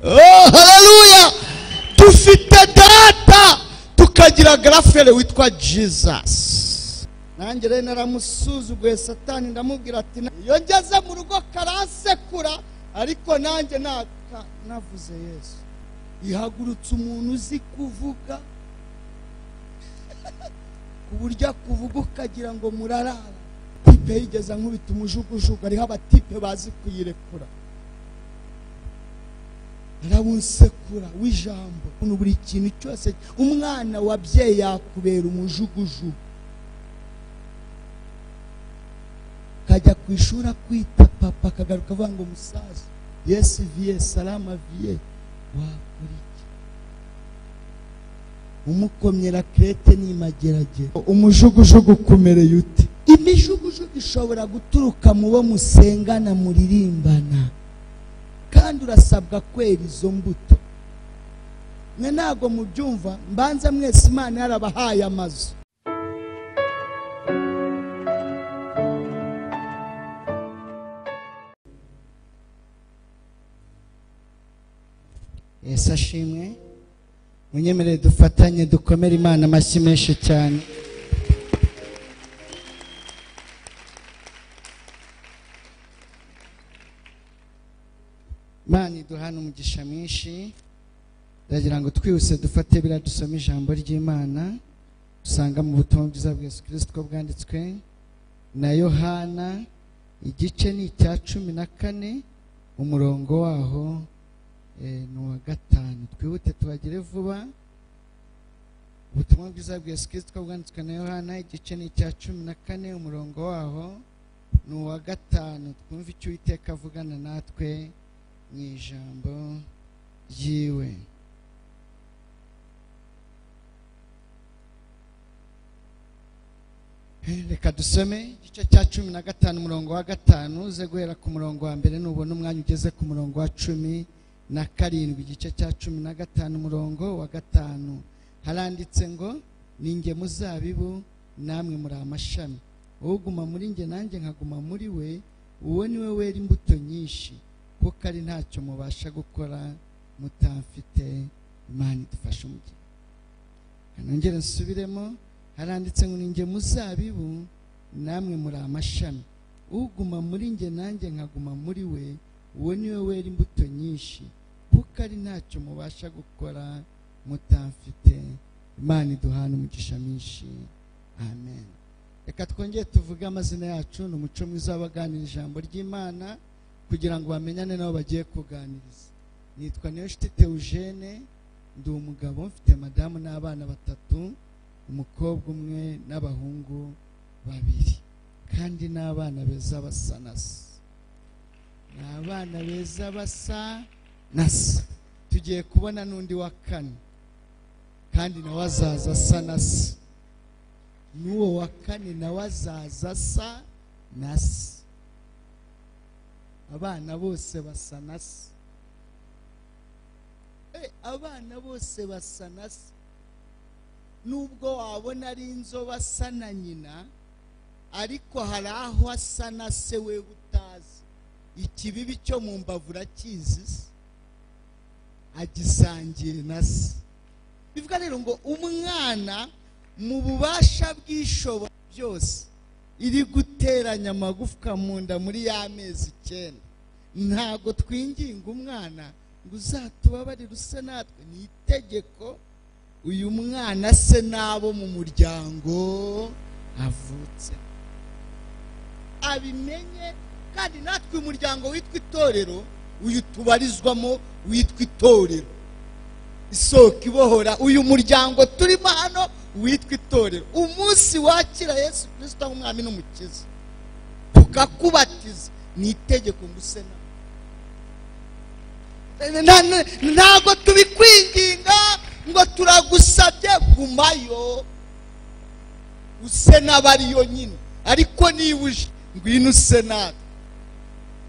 Oh, haleluya! Dufite data, tukagira grafere witwa Jesus. Nanjye rero naramusuzuguye Satani, ndamubwira ati iyo ngeze mu rugo karansekura, ariko nanjye navuze Yesu. Ihagurutse umuntu uzi kuvuga ku buryo akuvuga ukagira ngo murarara. Tipe yigeze nkubita umujugujugu, ariho abatipe bazi kuyirekura. Arawunsekura w'ijambo. Buri kintu cyose umwana wabyeyi yakubera umujugujugu. Kajya ku ishuri akwita papa, akagaruka avuga ngo musaza, Yesu vie, salama vie, wakora iki? Umukomyera krete ni mageragere. Umujugujugu kumereye ute? Imijugujugu ishobora guturuka mu bo musengana muririmbana, kandi urasabwa kwera izo mbuto. Mwe ntago mubyumva, mbanza mwese Imana yarabahaye amazu. Yesu ashimwe. Munyemerere dufatanye dukomere Imana amashyi menshi cyane. Imana iduhana umugisha mwinshi. Ndagira ngo twihuse dufate bira dusome ijambo ry'Imana usanga mu butumwa bwiza bwa Yesu Kristo bwanditswe na Yohana, igice ni icya 14, umurongo waho ni uwa 5. Twihute tubagire vuba. Ubutumwa bwiza bwa Yesu Kristo bwanditswe na Yohana, igice ni icya 14, umurongo waho ni uwa 5. Twumve icyo Uwiteka avugana natwe mu ijambo ryiwe. Reka dusome igice cya 15 umurongo wa 5, uze guhera ku murongo wa mbere nubona umwanya ugeze ku murongo wa 17. Igice cya 15 umurongo wa 5 haranditse ngo ninjye muzabibu namwe muri amashami, uguma muri njye nanjye nkaguma muri we, uwo niwe wera imbuto nyinshi, kuko ari ntacyo mubasha gukora mutamfite. Imana idufashe umugisha. Nongere nsubiremo, haranditse ngo ninjye muzabibu namwe muri amashami, uguma muri njye nanjye nkaguma muri we, uwo niwe wera imbuto nyinshi, kuko ari ntacyo mubasha gukora mutamfite. Imana iduhana umugisha mwinshi. Amen. Reka twongere tuvuge amazina yacu. Ni umuco mwiza w'abaganira ijambo ry'Imana kugira ngo bamenyane nabo bagiye kuganiriza. Nitwa Niyonshuti Eugene, ndi umugabo, mfite madamu n'abana 3, umukobwa umwe n'abahungu 2, kandi n'abana beza basa na se. Ni abana beza basa na se. Tugiye kubona n'undi wa 4, kandi nawe azaza asa na se. N'uwo wa 4 nawe azaza asa na se. Abana bose basa na se. Abana bose basa na se. Nubwo wabona ari inzobe asa na nyina, ariko hari aho asa na se we utazi. Ikibibi cyo mu mbavu urakizi, agisangiye na se. Bivuga rero ngo umwana mu bubasha bw'ishobora byose iri guteranya amagufwa mu nda muri ya mezi 9, ntago twinginga umwana ngo uzatubabarire use natwe. Ni itegeko uyu mwana se nabo mu muryango avutse abimenye. Kandi natwe umuryango witwa itorero, uyu tubarizwamo witwa itorero isoko ibohora, uyu muryango turimo hano witwa itorero. Umunsi wakira Yesu Kristo nk'umwami n'umukiza tukakubatiza, ni itegeko ngo use nawe. Ntago tubikwinginga ngo turagusabye, gumayo use n'abariyo nyine, ariko niba uje ngwino use natwe.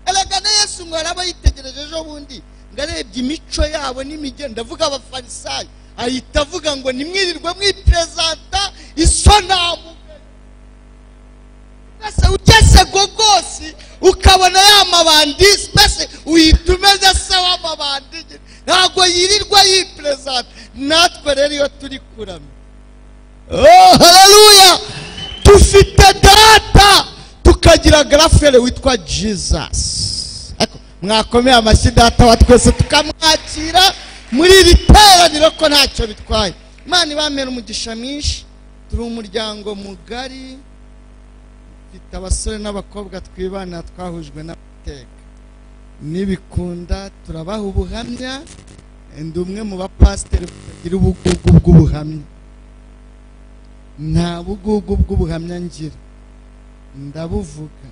Erega na Yesu ngo araba yitegereje ejo bundi, ngo arebye imico yabo n'imigendo, ndavuga abafarisayo, ahita avuga ngo nimwirirwe mwipresenta isonamu. Mbese ugeze gogosi ukabona ya mabandi, mbese uhita umeze se w'amabandi. Ntabwo yirirwa yiperezanta. Natwe rero iyo turi kuramya, oh haleluya, dufite data tukagira grafere witwa Jesus. Mwakomeye amashyi data wa twese tukamwakira muri iri teraniro ko ntacyo bitwaye. Imana ibamera umugisha mwinshi. Turi umuryango mugari, mfite abasore n'abakobwa twibana twahujwe n'amateka. Nibikunda turabaha ubuhamya. Ndi umwe mu bapasiteri bagira ubugugu bw'ubuhamya. Nta bugugu bw'ubuhamya ngira, ndabuvuga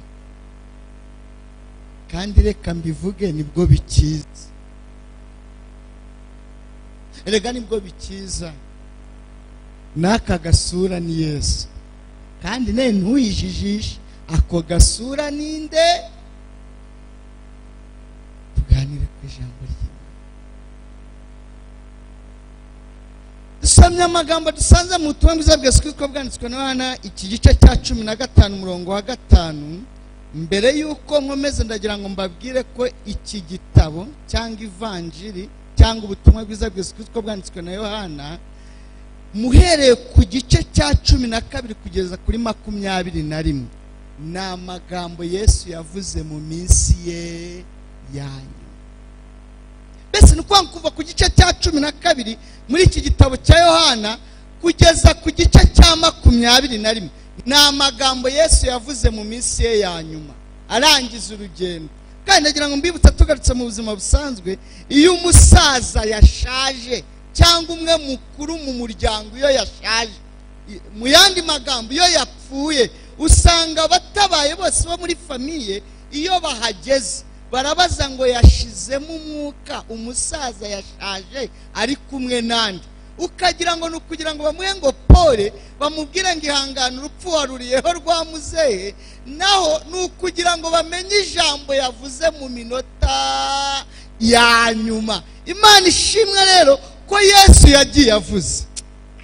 kandi reka mbivuge, nibwo bikiza. Erega nibwo bikiza. N'aka gasura ni Yesu, kandi ne ntuyijijishe ako gasura ninde. Tuganire ku ijambo ry'Imana. Dusomye amagambo dusanze mu butumwa bwiza bwa Yesu Kristo bwanditswe na Yohana, iki gice cya 15 umurongo wa 5. Mbere y'uko nkomeze ndagira ngo mbabwire ko iki gitabo cyangwa ivanjiri cyangwa ubutumwa bwiza bwa Yesu Kristo bwanditswe na Yohana, muhereye ku gice cya 12 kugeza kuri 21, ni amagambo Yesu yavuze mu minsi ye yanyu. Mbese ni ukuvuga kuva ku gice cya 12 muri iki gitabo cya Yohana kugeza ku gice cya 21, ni amagambo Yesu yavuze mu minsi ye ya nyuma arangiza urugendo. Kandi ndagira ngo mbibutse, tugarutse mu buzima busanzwe, iyo umusaza yashaje cyangwa umwe mukuru mu muryango iyo yashaje, mu yandi magambo iyo yapfuye, usanga abatabaye bose bo muri famiye iyo bahageze barabaza ngo yashizemo umwuka, umusaza yashaje ari kumwe nande. Ukagira ngo nukugira ngo bamuhe ngo pole, bamubwire ngo ihangane urupfu waruriyeho rwa muzehe, naho nukugira ngo bamenye ijambo yavuze mu minota ya nyuma. Imana ishimwe rero ko Yesu yagiye avuze.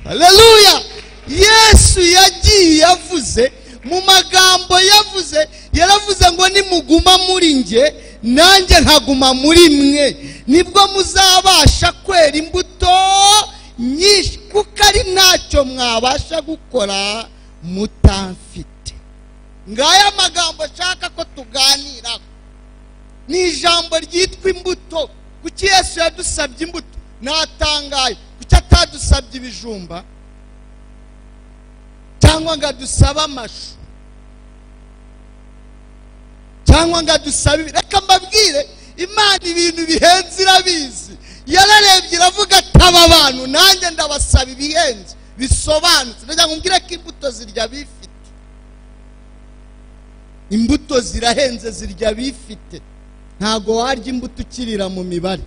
Haleluya! Yesu yagiye avuze mu magambo yavuze, yaravuze ngo nimuguma muri nge nanjye nkaguma muri mwe, nibwo muzabasha kwera imbuto nyinshi, kuko ari ntacyo mwabasha gukora mutamfite. Ngaya magambo nshaka ko tuganiraho ni ijambo ryitwa imbuto. Kuki Yesu yadusabye imbuto? Natangaye. Kuki atadusabye ibijumba cyangwa ngo adusabe amashu cyangwa ngo adusabe? Reka mbabwire, Imana ibintu bihenze irabizi. Yararebye iravuga ati aba bantu nanjye ndabasaba ibihenze bisobanutse. Ndagira ngo mbwire ko imbuto zirya bifite. Imbuto zirahenze zirya bifite. Ntago warya imbuto ukirira mu mibare.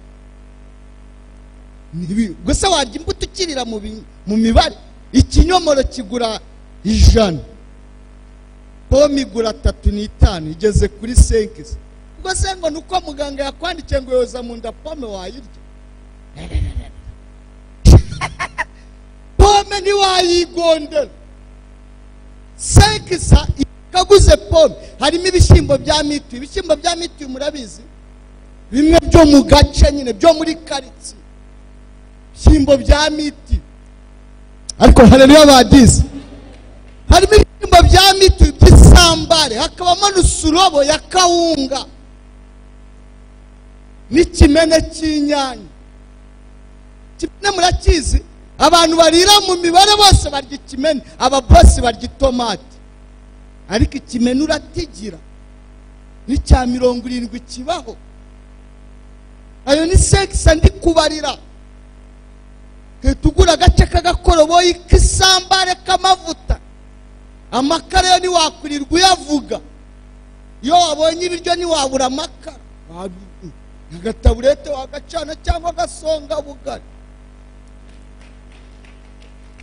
Gusa warya imbuto ukirira mu mibare. Ikinyomoro kigura 100, pome igura 3.5, igeze kuri 5. Ubwo se ngo nuko muganga yakwandikiye ngo yoza mu nda pome wayirya? Pome ntiwayigondera. 5 ikaguze pome harimo ibishyimbo bya mituyu. Ibishyimbo bya mituyu murabizi, bimwe byo mu gace nyine byo muri karitsiye, ibishyimbo bya miti. Ariko haleluya badize, harimo ibishyimbo bya mituyu by'isambare, hakabamo n'usurobo ya kawunga n'ikimene cy'inyanya. Ikimene murakizi, abantu barira mu mibare bose barya ikimene, ababosi barya itomati, ariko ikimene uratigira n'icya 70 kibaho. Ayo ni 6 ndi kubarira. Tugura agace k'agakoroboyi k'isambare k'amavuta. Amakara yo ntiwakwirirwa uyavuga, iyo wabonye ibiryo ntiwabura amakara, agataburete wagacana cyangwa agasonga bugari.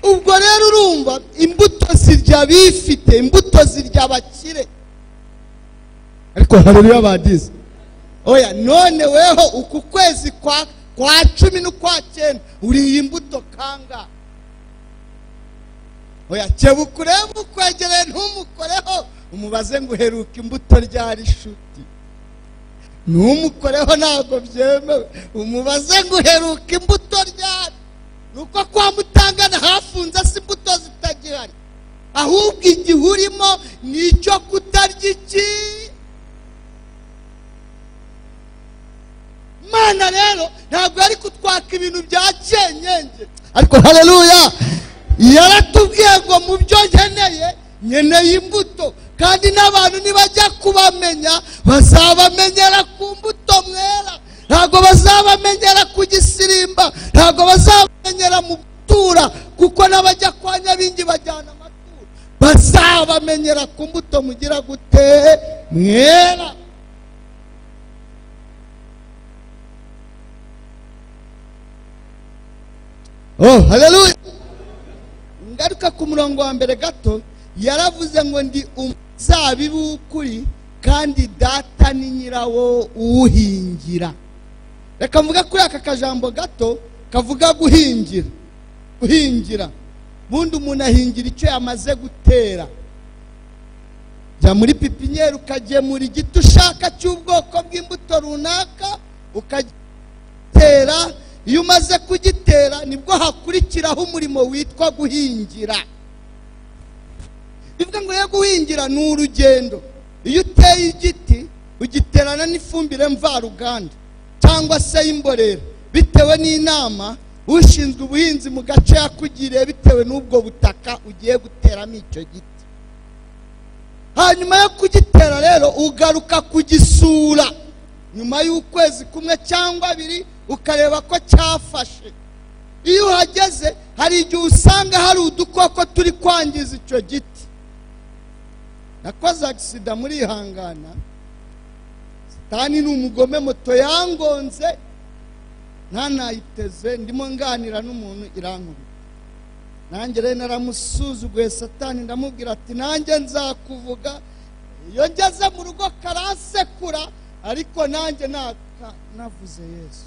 Ubwo rero urumva imbuto zirya bifite, imbuto zirya abakire. Ariko haleluya badize. Oya none weho uku kwezi kwa 10 n'ukwa 9 uriye imbuto kanga? Oya kebuka urebe ukwegereye ntumukoreho, umubaze ngo uheruka imbuto ryari shuti. Ntumukoreho, ntabwo byemewe. Umubaze ngo uheruka imbuto ryari. Nuko kwa Mutangana hafunze, si imbuto zitagihari, ahubwo igihe urimo ni icyo kutarya iki. Mana rero ntabwo yari kutwaka ibintu bya cyenyenge, ariko haleluya, yaratubwiye ngo mu byo nkeneye, nkeneye imbuto. Kandi n'abantu nibajya kubamenya bazabamenyera ku mbuto mwera, ntabwo bazabamenyera ku gisirimba, ntabwo bazabamenyera mu gutura, kuko n'abajya kwa Nyabingi bajyana amaturo. Bazabamenyera ku mbuto mugira gute? Mwera. Oh, haleluya. Ngaruka ku murongo wa mbere gato, yaravuze ngo ndi umuzabibu w'ukuri kandi data ni nyirawo uwuhingira. Reka mvuge kuri aka kajambo gato kavuga guhingira. Guhingira, bundi umuntu ahingira icyo yamaze gutera. Jya muri pipinyeri ukagemura igiti ushaka cy'ubwoko bw'imbuto runaka, ukagitera. Iyo umaze kugitera nibwo hakurikiraho umurimo witwa guhingira. Bivuga ngo yo guhingira ni urugendo. Iyo uteye igiti ugiterana n'ifumbire mvaruganda cyangwa se y'imborera, bitewe n'inama ushinzwe ubuhinzi mu gace yakugiriye, bitewe n'ubwo butaka ugiye guteramo icyo giti. Hanyuma yo kugitera rero ugaruka kugisura nyuma y'ukwezi kumwe cyangwa abiri, ukareba ko cyafashe. Iyo uhageze hari igihe usanga hari udukoko turi kwangiza icyo giti. Nakoze agisida, murihangana, Satani ni umugome, moto yangonze ntanayiteze, ndimo nganira n'umuntu irankubita. Nanjye rero naramusuzuguye Satani, ndamubwira ati nanjye nzakuvuga. Iyo ngeze mu rugo karansekura, ariko nanjye navuze Yesu.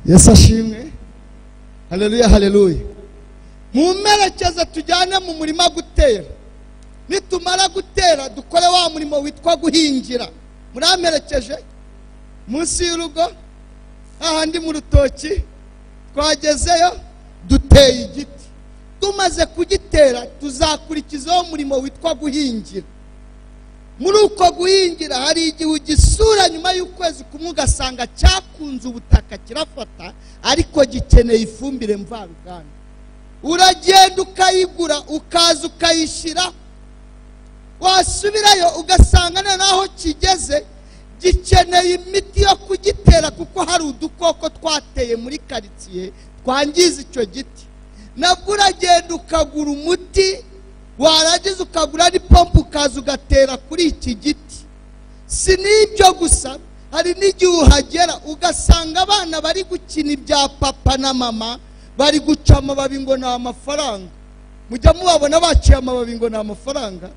Yesu ashimwe. Haleluya, haleluya. Mumerekeze tujyane mu murima gutera. Nitumara gutera dukore wa murimo witwa guhingira. Muramperekeje munsi y'urugo ahandi mu rutoki, twagezeyo duteye igiti. Tumaze kugitera tuzakurikizaho umurimo witwa guhingira. Muri uko guhingira hari igihe ugisura nyuma y'ukwezi kumwe ugasanga cyakunze ubutaka kirafata, ariko gikeneye ifumbire mvaruganda. Uragenda ukayigura, ukaza ukayishyira, wasubirayo ugasanga naho kigeze gikeneye imiti yo kugitera, kuko hari udukoko twateye muri karitsiye twangiza icyo giti. Nabwo uragenda ukagura umuti, warangiza ukagura n'ipompo ukaza ugatera kuri iki giti. Si n'ibyo gusa, hari n'igihe uhagera ugasanga abana bari gukina ibya papa na mama, bari guca amababi ngo ni amafaranga. Mujya mubabona baciye amababi ngo ni amafaranga,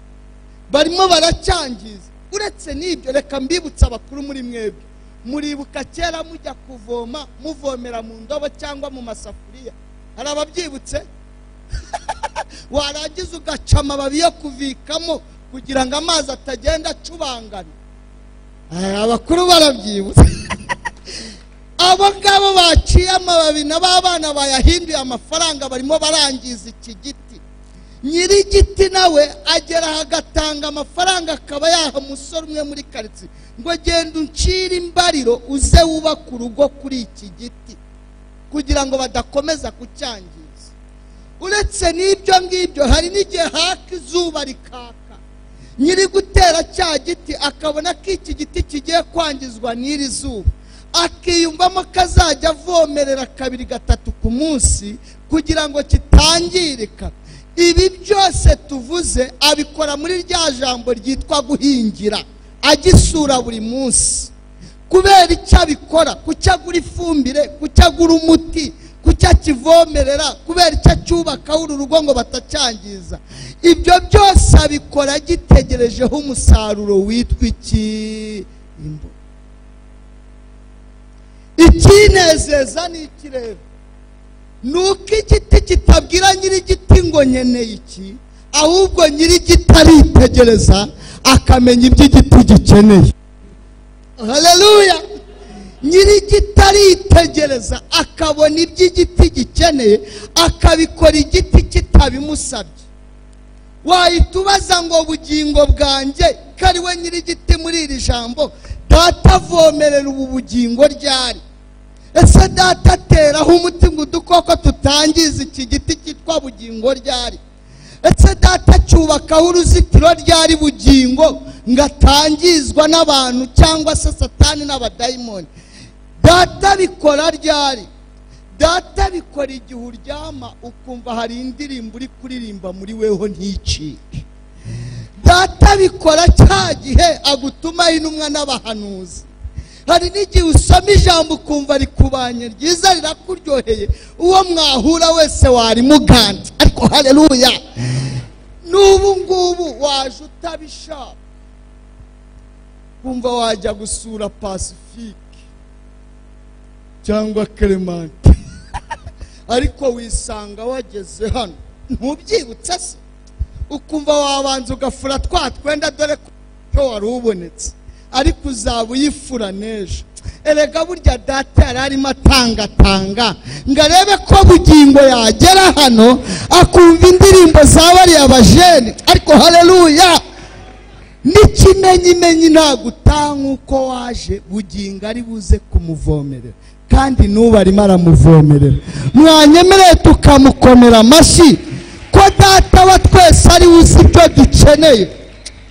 barimo baracyangiza. Uretse n'ibyo, reka mbibutse abakuru muri mwebwe, muribuka kera mujya kuvoma muvomera mu ndobo cyangwa mu masafuriya? Hari ababyibutse? Warangiza ugaca amababi yo kuvikamo kugira ngo amazi atagenda acubangana. Abakuru barabyibutse. Abo ngabo baciye amababi n'abana bayahinduye amafaranga, barimo barangiza iki giti. Nyiri igiti nawe agera agatanga amafaranga, akaba yaha umusore umwe muri karitsiye ngo genda uncire imbariro uze wubake urugo kuri iki giti, kugira ngo badakomeza kucyangiza. Uretse n'ibyo ngibyo, hari n'igihe haka izuba rikaka, nyiri gutera cya giti akabona ko iki giti kigiye kwangizwa n'iri zuba, akiyumvamo ko azajya avomerera kabiri gatatu ku munsi kugira ngo kitangirika. Ibi byose tuvuze abikora muri rya jambo ryitwa guhingira, agisura buri munsi. Kubera icyo abikora, kuki agura ifumbire, kuki agura umuti, kuki akivomerera, kubera icyo acyubakaho uru rugo ngo batacyangiza, ibyo byose abikora agitegerejeho umusaruro witwa iki? Imbuto. Ikinezeza ni iki rero? Nuko igiti kitabwira nyiri igiti ngo nkeneye iki, Ahubwo nyir'igiti aritegereza akamenya ibyo igiti gikeneye. Haleluya! Nyir'igiti aritegereza akabona ibyo igiti gikeneye, akabikora igiti kitabimusabye. Wahita ubaza ngo bugingo bwanjye ko ari we nyir'igiti muri iri jambo, data avomerera ubu bugingo ryari? Ese data ateraho umuti ngo udukoko tutangiza iki giti cyitwa bugingo ryari? Ese data cyubakaho uruzitiro ryari bugingo ngo atangizwa n'abantu cyangwa se satani n'abadayimoni? Data bikora ryari? Data bikora igihe uryama ukumva hari indirimbo uri kuririmba muri weho nticike. Data bikora cya gihe agutumaho intumwa n'abahanuzi. Hari n'igihe usoma ijambo ukumva rikubanye ryiza rirakuryoheye, uwo mwahura wese warimuganda. Ariko haleluya, n'ubu ngubu waje utabishaka, kumva wajya gusura Pacifique cyangwa Clemente, ariko wisanga wageze hano ntubyibutse se, ukumva wabanza ugafura twa twenda dore ko wari ubonetse, ariko uzaba uyifura n'ejo. Erega burya data yari arimo atangatanga ngo arebe ko bugingo yagera hano akumva indirimbo za bariya bajene. Ariko haleluya, n'ikimenyimenyi nagutaha nk'uko waje, bugingo ari buze kumuvomerera, kandi n'ubu arimo aramuvomerera. Mwanyemereye tukamukomera amashyi ko data wa twese ari uzi ibyo dukeneye.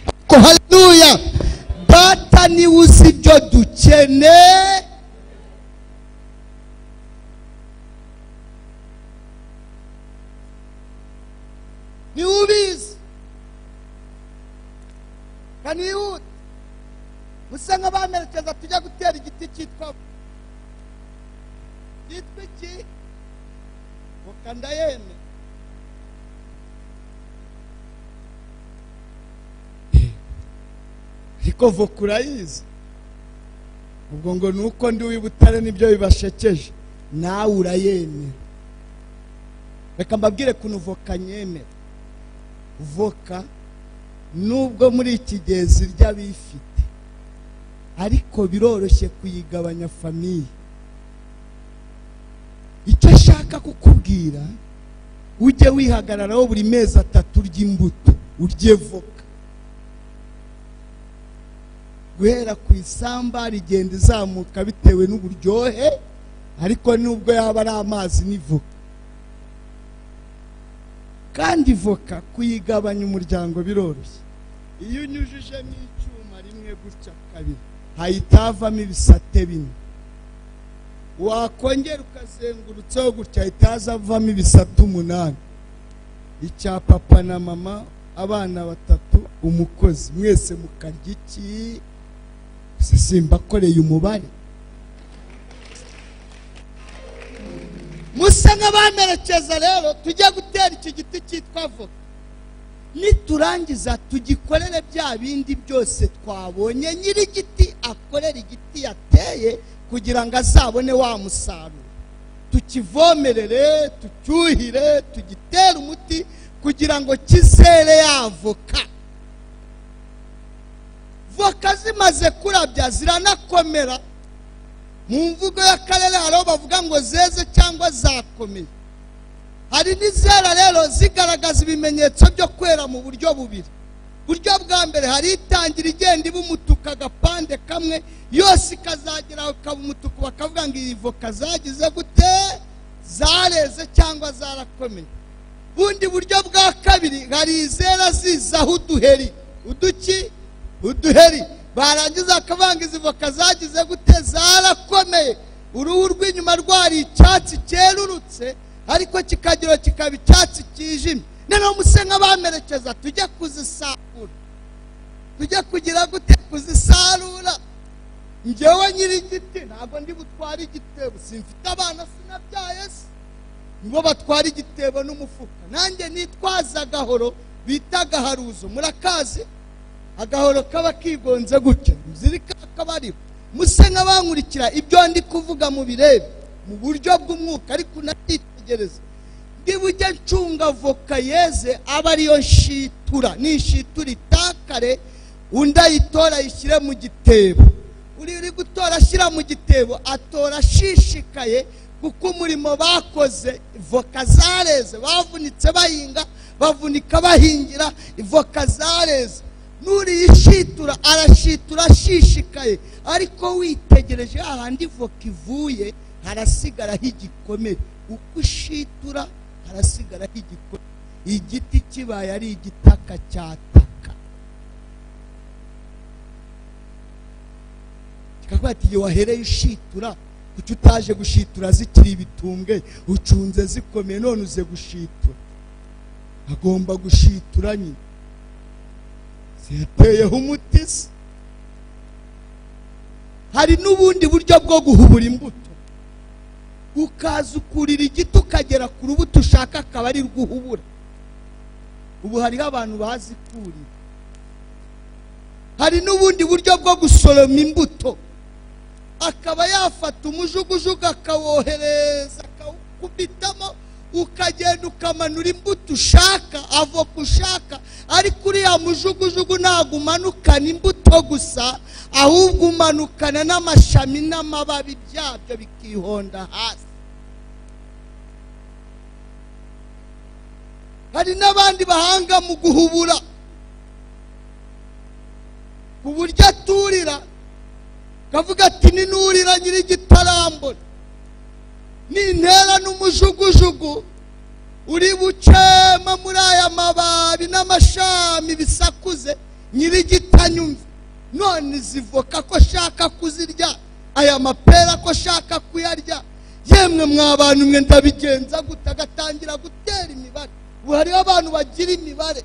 Ariko haleluya, data niwe uzi ibyo dukeneye. Niwe ubizi. Kanihute musa nk'abamerekeza tujya gutera igiti cyitwa iki? Voka ndayemera. Ariko voka urayizi? Ubwo ngo nuko ndi w'Ibutare nibyo bibashekeje, nawe urayemera. Reka mbabwire kuntu voka nyemera. Voka nubwo muri iki gihe zirya bifite, ariko biroroshye kuyigabanya famiye. Icyo ashaka kukubwira, ujye wihagararaho buri mezi atatu urya imbuto, urye voka. Guhera ku isamba rigenda izamuka bitewe n'uburyohe, ariko nubwo yaba ari amazi ni voka. Kandi voka kuyigabanya umuryango biroroshye. Iyo unyujijemo icyuma rimwe gutya kabiri, hahita havamo ibisate bine. Wakongera ukazengurutsaho gutya, hahita havamo ibisate 8. Icya papa na mama, abana batatu, umukozi, mwese mukarya iki? Simbakoreye umubare. Musa nk'abamerekeza rero tujya gutera iki giti cyitwa voka. Niturangiza tugikorere bya bindi byose twabonye nyir'igiti akorera igiti yateye kugira ngo azabone wa musaruro. Tukivomerere, tucyuhire, tugitere umuti kugira ngo kizere ya voka. Voka zimaze kurabya ziranakomera. Mu mvugo y'akarere hariho bavuga ngo zeze cyangwa zakomeye. Hari n'izera rero zigaragaza ibimenyetso byo kwera mu buryo bubiri. Buryo bwa mbere, hari itangira igenda iba umutuku agapande kamwe, yose ikazagera ikaba umutuku, bakavuga ngo iyi voka zagize gute? Zareze cyangwa zarakomeye. Bundi buryo bwa kabiri, hari izera zizaho uduheri, uduki? Uduheri. Barangiza bakavanga izi voka zagize gute? Zarakomeye. Uruhu rw'inyuma rwari icyatsi cyerurutse, ariko kikagira kikaba icyatsi kijimye. Noneho muse nk'abamerekeza tujya kuzisarura. Tujya kugira gute? Kuzisarura. Njyewe nyir'igiti ntabwo ndi butware igitebo, simfite abana, sinabyaye se, nibo batwara igitebo n'umufuka. Nanjye nitwaza agahoro bita agaharuzo, murakazi? Agahoro kaba kigonze gutya, muzirika kabariho. Muse nk'abankurikira ibyo ndi kuvuga mu birebe mu buryo bw'umwuka, ariko unatitegereza. Ndibujye ncunga voka yeze aba ariyo nshitura, nishitura itakare undi ayitora ayishyire mu gitebo. Uri gutora ashyira mu gitebo atora ashishikaye, kuko umurimo bakoze voka zareze, bavunitse bahinga, bavunika bahingira, voka zareze. Nuriyishitura arashitura ashishikaye, ariko witegereje ahandi voka ivuye harasigaraho igikomere. Uko ushitura harasigaraho igikomere. Igiti kibaye ari igitaka cyataka, kikavuga ati iyo wahereye ushitura, kuki utaje gushitura zikiri ibitumbwe, ucunze zikomeye none uze gushitura? Agomba gushitura nyine, ziyateyeho umuti se. Hari n'ubundi buryo bwo guhubura imbuto, ukaza ukurira igiti ukagera ku rubuto ushaka akaba ari rwuhubura. Ubu hariho abantu bazi kurira. Hari n'ubundi buryo bwo gusoroma imbuto, akaba yafata umujugujugu akawohereza akawukubitamo, ukagenda ukamanura imbuto ushaka, avoka ushaka. Ariko uriya mujugujugu ntabwo umanukana imbuto gusa, ahubwo umanukana n'amashami n'amababi byabyo bikihonda hasi. Hari n'abandi bahanga mu guhubura, ku buryo aturira kavuga ati ninurira nyir'igitarambona, nintera n'umujugujugu uri bucema muri aya mababi n'amashami bisakuze, nyir'igitanyumve. None zivoka ko shaka kuzirya, aya mapera ko shaka kuyarya, yemwe mwa bantu mwe ndabigenza gute? Agatangira gutera imibare. Ubu hariho abantu bagira imibare,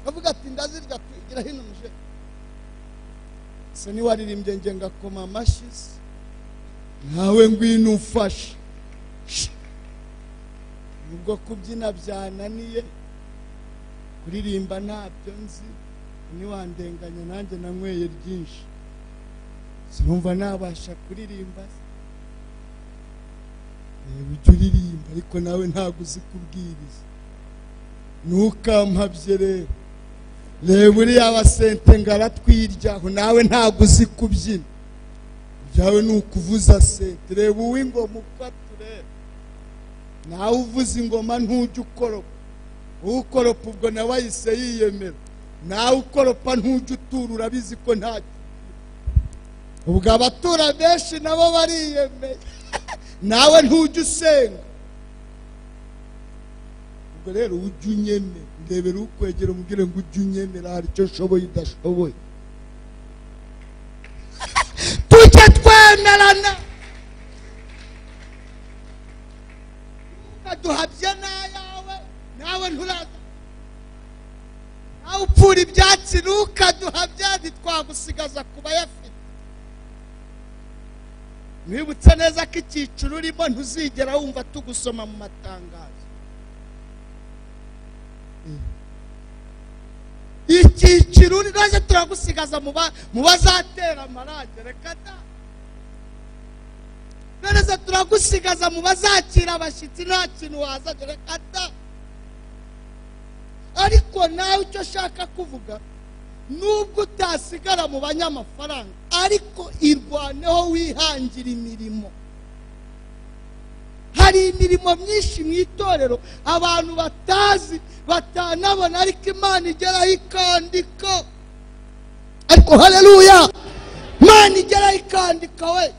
kavuga ati ndazirya, tugira hino muje. Se niwaririmbye nge ngakoma amashyi, nawe ngwino umfashe. Nubwo kubyina byananiye, kuririmba ntabyo nzi, niwandenganya nanjye nanyweye ryinshi, sinumva nabasha kuririmba. Ujya uririmba ariko nawe ntabwo uzi kubwiriza, ntukampabye rero. Reba uriya basente ngaratwiryaho, nawe ntabwo uzi kubyina, byawe ni ukuvuza sente. Reba uw'ingoma uko atureba, nawe uvuza ingoma ntujya ukoropa, ukoropa ubwo nawe ahise yiyemera, nawe ukoropa ntujya utura, urabizi ko ntacyo. Ubwo abatura benshi nabo bariyemeye, nawe ntujya usenga. Ubwo rero ujya unyemera, ndebera ukwegera umubwire ngo ujye unyemera, hari icyo ushoboye udashoboye. Tujye twemerana, ukaduhabye n'ayawe, nawe nturaza, nawe upfura ibyatsi ntukaduhabye, ntitwagusigaza ku bayafite. Mwibutse neza ko icyiciro urimo ntuzigera wumva tugusoma mu matangazo. Icyiciro uri naje turagusigaza mu bazatera amarangi, reka da. None turagusigaza mu bazakira abashyitsi, nta kintu waza, reka da. Ariko nawe icyo ushaka kuvuga, nubwo utasigara mu banyamafaranga, ariko irwaneho wihangira imirimo. Hari imirimo myinshi mu itorero abantu batazi batanabona, ariko Imana igeraho ikandika. Ariko haleluya, Imana igeraho ikandika. We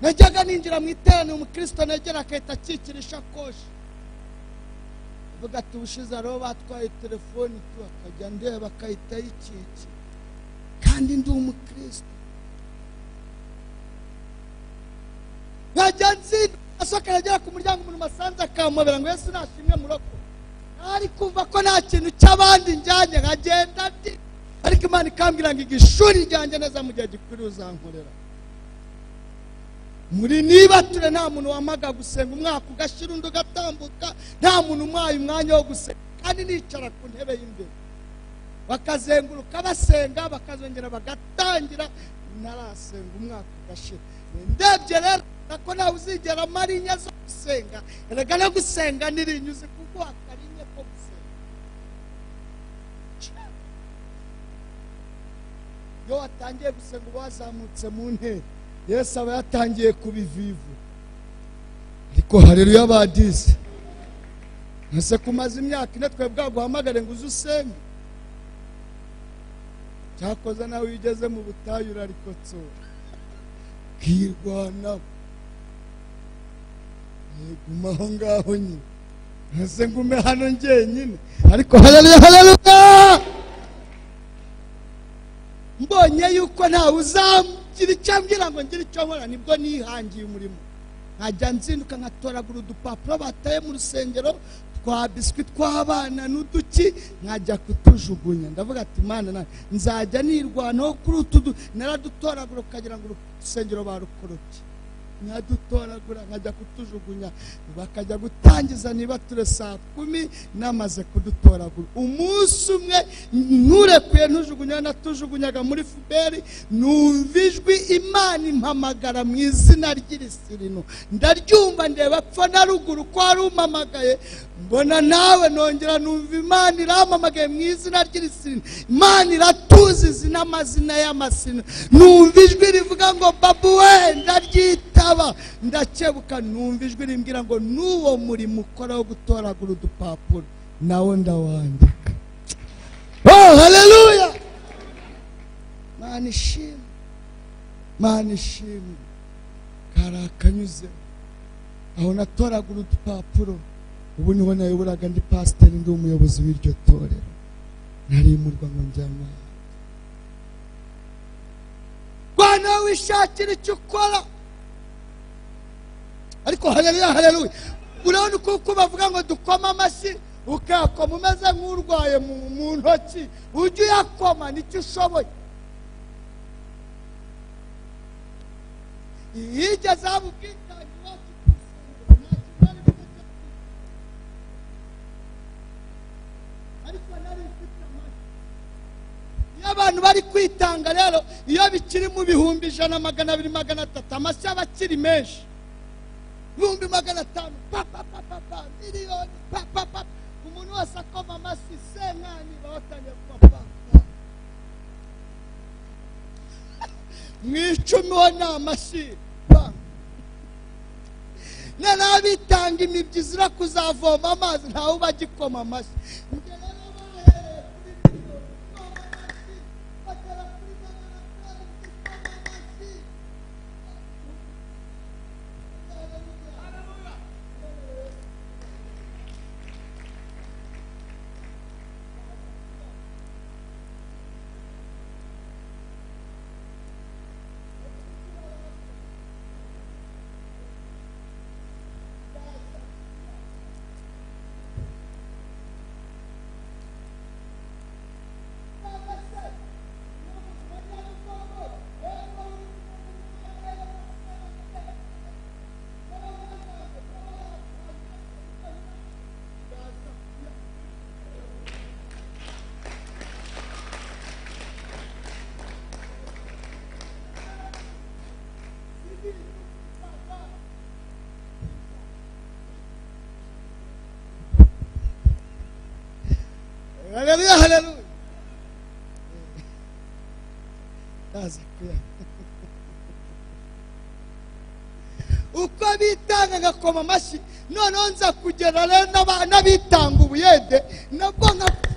najyaga ninjira mu iteraniro, umukristo negera akahita akikira ishakoshi, avuga ati ubushize hariho batwaye telefoni tu, akajya ndeba akahita ayikikira, kandi ndi umukristo. Nkajya nzinda asohoka agera ku muryango, umuntu masanze akamobera ngo Yesu nashimwe muroko, ari kumva ko nta kintu cy'abandi njyanye, nkagenda ndi, ariko Imana ikambwira ngo igishuri ryanjye neza mu gihe gikwiriye uzankorera. Muri nibature nta muntu wamaga gusenga, umwaka ugashira undi ugatambuka, nta muntu umwaye umwanya wo gusenga, kandi nicara ku ntebe y'imbere bakazenguruka basenga, bakazongera bagatangira, narasenga umwaka ugashira. Ndebye rero ko nawe uzigera marinya zo Usenga erega no gusenga nirinyuze kuko akarinye ko gusenga. Iyo watangiye gusenga uba wazamutse mu ntera, Yesu aba yatangiye kubivivu. Ariko haleluya badize, ese kumaze imyaka ine twe bwaguhamagare ngo uze usenge? Cyakoze nawe iyo ugeze mu butayu urarikotsora ukirwanaho, guma aho ngaho nyine, ese ngume hano njyenyine. Ariko haleluya haleluya, mbonye yuko ntawe uzagira icyo ambwira ngo ngire icyo nkora, nibwo nihangiye umurimo. Nkajya nzinduka nkatoragura udupapuro bataye mu rusengero twa biswi tw'abana n'uduki, nkajya kutujugunya. Ndavuga ati Mana nzajya nirwanaho kuri utu, naradutoragura ukagira ngo urusengero barukorobye, nkadutoragura nkajya kutujugunya. Bakajya gutangiza niba ture saa 10 namaze kudutoragura. Umunsi umwe nturekuye ntujugunya, natujugunyaga muri fuberi, numva ijwi Imana impamagara mu izina ry'irisirino. Ndaryumva ndeba pfa na ruguru ko ari umpamagaye, mbona nawe nongera numva Imana irampamagaye mu izina ry'irisirino. Imana iratuzi n'amazina y'amasino. Numva ijwi rivuga ngo babu we, ndaryitaba. Ndakebuka numva ijwi rimbwira ngo n'uwo murimo ukora wo gutoragura udupapuro nawo ndawandika. Oh haleluya, Mana ishimwe, Mana ishimwe. Karakanyuze aho natoragura udupapuro, ubu niho nayoboraga ndi pasiteri, ndi umuyobozi w'iryo torero, narimurwa ngo njyama. Rwana wishakira icyo ukora. Ariko haleluya haleluya, urabona uko bavuga ngo dukoma amashyi, ukakoma umeze nk'urwaye mu ntoki, ujye uyakoma nicyo ushoboye. Yigeze haba ubwitange iwacu ku rusengero, nta kintu nari mfite, ariko nari mfite amashyi. Iyo abantu bari kwitanga rero, iyo bikiri mu 100,000, 200, 300, amashyi aba akiri menshi. 500,000, pa pa pa pa pa, miliyoni, pa pa pa. Umuntu wese akoma amashyi, senkani batangiye kuba pa pa. Mu 10 ho ni amashyi pa. N'abitanga imibyizi izira kuzavoma amazi, ntawe uba agikoma amashyi. Njye rero bahereye kuri miliyoni, koma amashyi, bagera kuri 500, koma amashyi. Haleluya haleluya. Uko bitanga ngakoma amashyi, noneho nza kugera rero n'abitanga ubuyede nabwo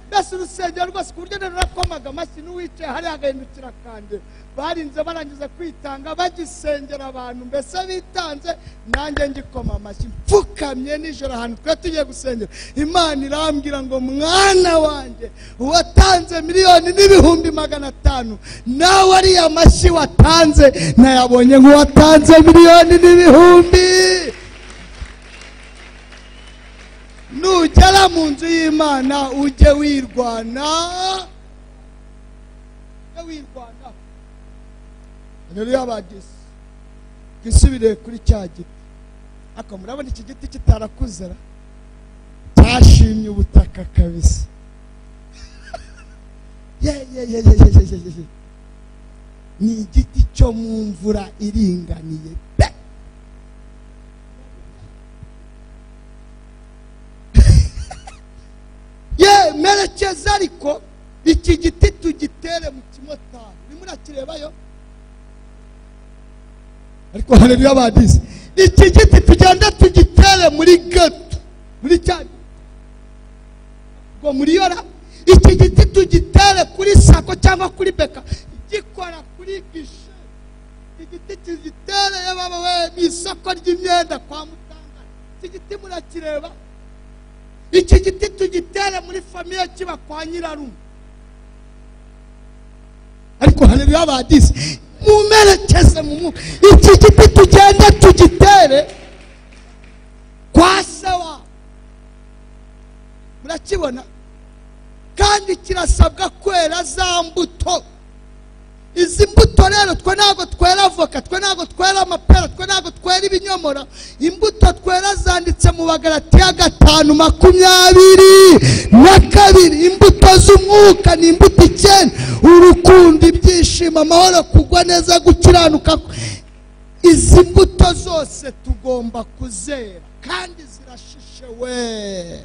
mbese urusengero rwose ku buryo narakomaga amashyi n'uwicaye hariya agahindukira akande. Barinze barangiza kwitanga bagisengera abantu mbese bitanze, nanjye ngikoma amashyi mfukamye nijoro ahantu twe tugiye gusengera. Imana irambwira ngo mwana wanjye watanze 1,500,000, nawe ariya mashyi watanze nayabonye nk'uwatanze 1,000,000. Nugera mu nzu y'Imana ujye wirwana, wirwana. Haleluya badisi, twisubire kuri cya giti. Ako murabona iki giti kitarakuzera, cyashimye ubutaka kabisa. Ye ye ye ye ye ye, ni igiti cyo mu mvura iringaniye pe. Ariko iki giti tugitere mu kimotari, nimurakirebayo. Ariko haleluya badisi, iki giti tugenda tugitere muri gato, muri cyane ngo muri yora. Iki giti tugitere kuri sako cyangwa kuri beka, gikora kuri gishe. Iki giti tugitere yababa we mu isoko ry'imyenda kwa Mutanga. Iki giti murakireba. Iki giti tugitere muri famiye kiba kwa nyirarume. Ariko haleluya badisi, mumerekeze mu mwuka. Iki giti tugenda tugitere kwa sewa. Murakibona? Kandi kirasabwa kwera za mbuto. Izi mbuto rero twe ntabwo twera avoka, twe ntabwo twera amapera, twe ntabwo twera ibinyomoro. Imbuto twera zanditse mu Bagalatiya 5:22. Imbuto z'umwuka ni imbuto 9: urukundo, ibyishimo, amahoro, kugwa neza, gukiranuka. Izi mbuto zose tugomba kuzera kandi zirashishe we.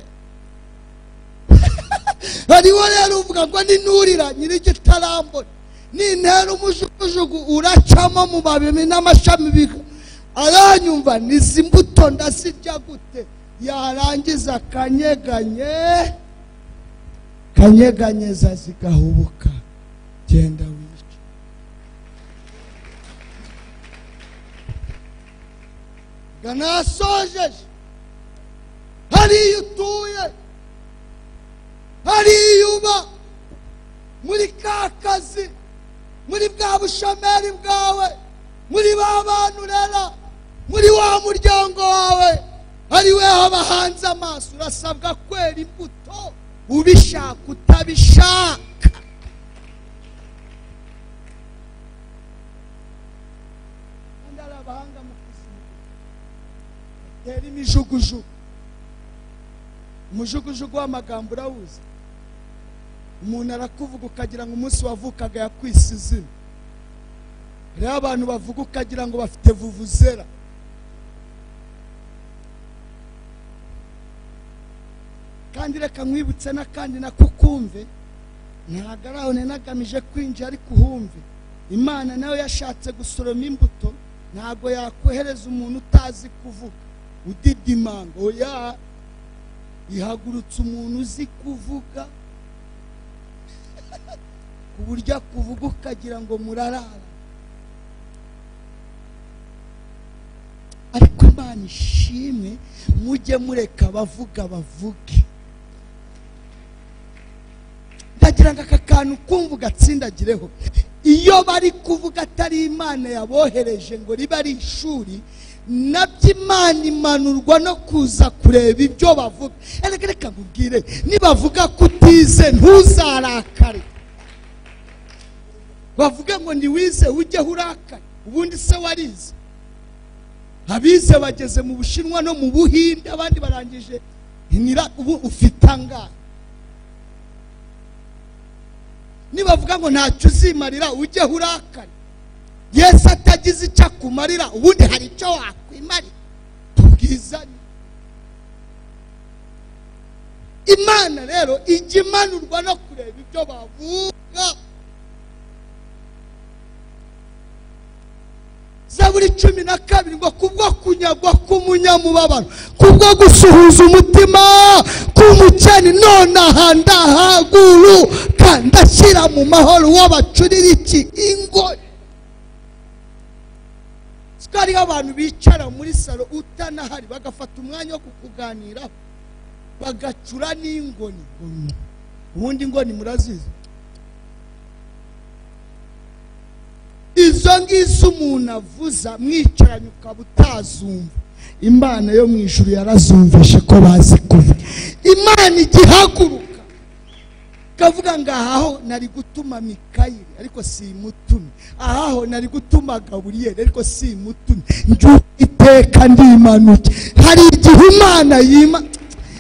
Hariho rero uvuga ngo ninurira nyir'igitarambona, nintera umujugujugu uracamo mu mababi n'amashami aranyumva, nizi mbuto ndazirya gute? Yarangiza kanyeganye kanyeganyeza zigahubuka. Genda wice. Ganasojeje hariya utuye, hariya uba, muri ka kazi, muri bwa bushomeri bwawe, muri ba bantu urera, muri wa muryango wawe, ari we haba hanze amaso. Urasabwa kwera imbuto ubishaka utabishaka. Kandi hari abahanga mu kuzimu batera imijugujugu. Umujugujugu w'amagambo urawuzi. Umuntu arakuvuga ukagira ngo umunsi wavukaga yakwise izina. Hariho abantu bavuga ukagira ngo bafite vuvuzera. Kandi reka nkwibutse n'akandi nakukumve, ntabwo ari aho nagamije kwinjira ariko uhumve. Imana nawe yashatse gusoroma imbuto, ntabwo yakohereza umuntu utazi kuvuga udidimanga. Oya, ihagurutse umuntu uzi kuvuga ku buryo akuvuga ukagira ngo murarara. Ariko Imana ishimwe, mujye mureka abavuga bavuge. Ndagira ngo aka kantu kumva ugatsindagireho. Iyo bari kuvuga atari Imana yabohereje ngo ribe ari ishuri, nabyo Imana imanurwa no kuza kureba ibyo bavuga. Erega reka nkubwire, nibavuga kutize ntuzarakare. Bavuga ngo ntiwize ujye urakare, ubundi se warize. Abize bageze mu Bushinwa no mu Buhinde, abandi barangije ubu ufite angahe? Nibavuga ngo ntacyo uzimarira ujye urakare, Yesu atagize icyo akumarira ubundi hari icyo wakwimarira. Tubwizanye. Imana rero ijya imanurwa no kureba ibyo bavuga. Zaburi 12 ngo kubwo kunyagwa k'umunyamubabaro, kubwo gusuhuza umutima k'umukene, none aha ndahaguruka ndashyira mu mahoro uwo bacurira iki ingoyi. Hariho abantu bicara muri salo utanahari bagafata umwanya wo kukuganiraho, bagacura n'ingoni. Ubundi ingoni murazizi? Izo ngizo umuntu avuza mwicaranye ukaba utazumva, Imana yo mu ijuru yarazumvishe ko bazi kuvuga. Imana igihaguruka kavuga ngo ahaho nari gutuma Mikayeli ariko simutumye, ahaho nari gutuma Gaburiyeli ariko simutumye, njye iteka ndimanuke. Hari igihe Imana yima,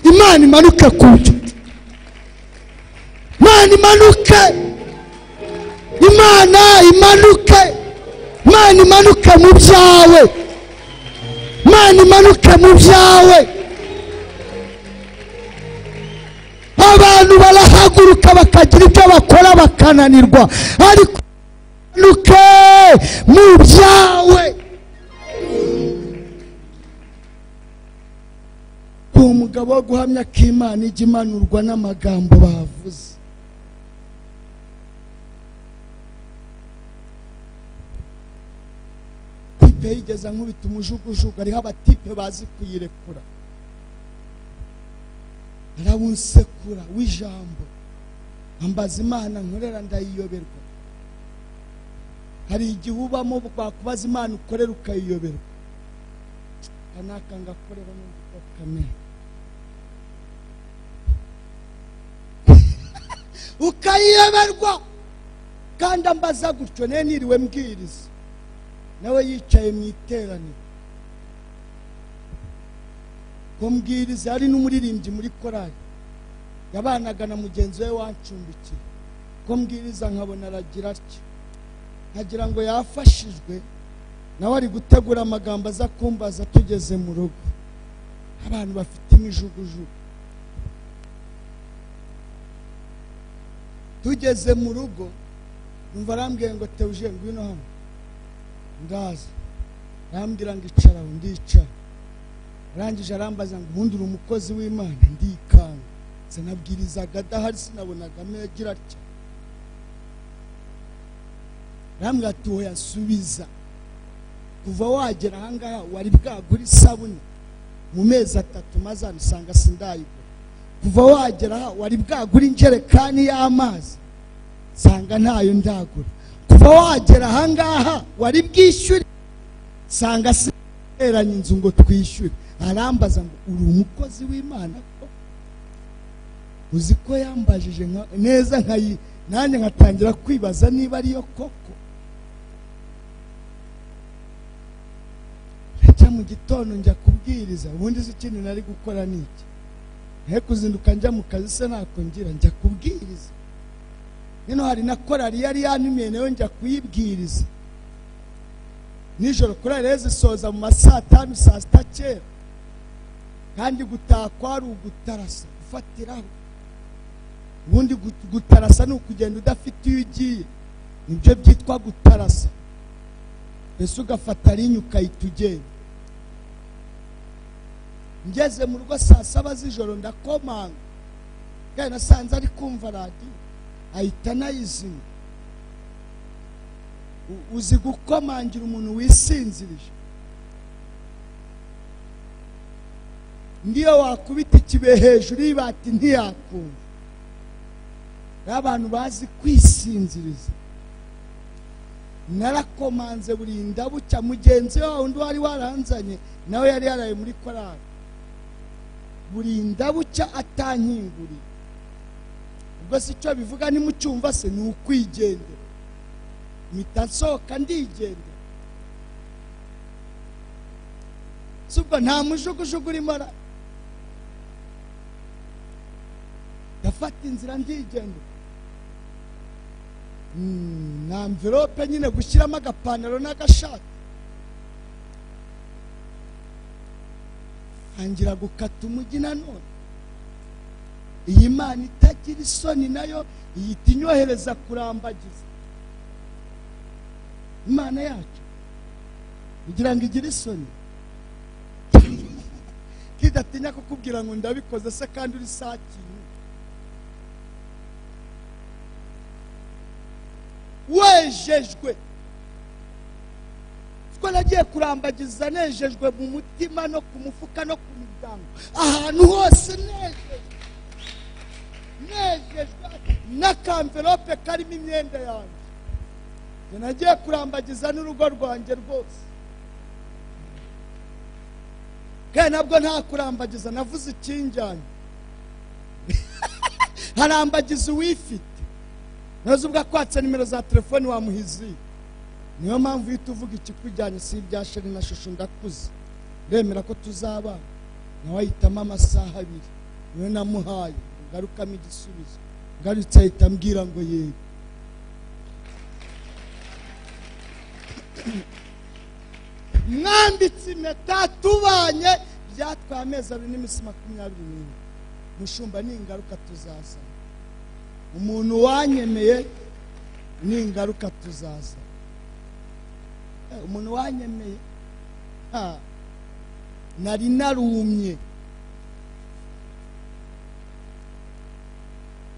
Imana imanuke kucyo, Imana imanuke, Imana imanuke, Imana imanuke mu byawe, Imana imanuke mu byawe. Abantu barahaguruka. Barahaguruka bakagira ibyo bakora bakananirwa, ariko nuke mu byawe. Umugabo wo guhamya ko Imana ijya imanurwa n'amagambo bavuze. Tipe yigeze nkubita umujugujugu, hariho abatipe bazi kuyirekura, arawunsekura w'ijambo, ambaza Imana nkorera ndayiyoberwa. Hari igihe ubamo bakubaza Imana ukorera ukayiyoberwa. Kanaka ngakorera n'undi kamera ukayiyoberwa. Kandi ambaza gutyo ne niriwe mbwiriza, nawe yicaye mu iteraniro ko mbwiriza. Hari n'umuririmbyi muri korali yabanaga na mugenzi we wancumbikiye, ko mbwiriza nkabona aragira atya, nkagira ngo yafashijwe, nawe ari gutegura amagambo aza kumbaza tugeze mu rugo. Abantu bafite imijugujugu. Tugeze mu rugo numva arambwiye ngo Teuje ngwino hano, ndaza. Arambwira ngo icara, ndicara. Arangije arambaza ngo ubundi uri umukozi w'Imana? Ndikanga. Sinabwirizaga adahari, sinabonaga agira atya. Arambwira ati oya subiza, kuva wagera ahangaha wari bwagura isabune mu mezi 3 maze usanga sindayigura. Kuva wagera aha wari bwagura injerekani y'amazi, sanga ntayo ndagura. Kuva wagera ahangaha wari bwishyure, sanga sinteranye inzu ngo twishyure. Arambaza ngo uri umukozi w'Imana ko? Uzi ko yambajije neza nkayi, nanjye nkatangira kwibaza niba ariyo koko. Njya mu gitondo njya kubwiriza, ubundi se ikintu nari gukora ni iki? He kuzinduka njya mu kazi se ntako ngira, njya kubwiriza. Nino hari na korali yari yantumiye nayo njya kuyibwiriza. Nijoro korali rero zisoza mu masaa 5 saa 6 kera, kandi gutaha kwari ugutarasa gufatiraho. Ubundi gutarasa ni ukugenda udafite iyo ugiye, nibyo byitwa gutarasa. Mbese ugafata rinye ukahita ugenda. Ngeze mu rugo saa 7 z'ijoro ndakomanga, kandi nasanze ari kumva radiyo, ahita anayizimya. Uzi gukomangira umuntu wisinzirije? Ndiyo wakubita ikibe hejuru y'ibati ntiyakumva. Abantu bazi kwisinziriza. Narakomanze burinda bucya, mugenzi wa undi wari waranzanye nawe yari yaraye muri korali, burinda bucya atankinguriye. Ubwo si cyo bivuga nimucyumva se ni ukwigendera. Mpita nsohoka ndigendera. Ubwo nta mujugujugu urimo, ndafata inzira ndigendera. Na envelope nyine gushyiramo agapantaro n'agashati, angira gukata umujyi nanone. Iyi Mana itagira isoni nayo ihita inyohereza kurambagiza. Imana yacu kugira ngo igire isoni, kidatinya kukubwira ngo ndabikoze se kandi uri sakintu. Wejejwe ko nagiye kurambagiza, nejejwe mu mutima no ku mufuka no ku miryango, ahantu hose nejejwe n'akamvelope karimo imyenda yanjye. Nagiye kurambagiza n'urugo rwanjye rwose, kandi nabwo nta kurambagiza, navuze ikinjyanye. Harambagiza uwifite. Nazo ubwo akwatse nimero za telefoni wamuhizi. Niyo mpamvu uhita uvuga ikikujyanye, si ibya sheri na shusho ndakuze, ndemera ko tuzabana. Nawe ahitamo amasaha 2, niyo namuhaye ngarukamo igisubizo. Ngarutse ahita ambwira ngo yego. Mwambitse impeta tubanye, byatwaye amezi 2 n'iminsi 24. Mushumba ni ingaruka tuzazana. Umuntu wanyemeye ningaruka tuzaza. Umuntu wanyemeye nari narumye,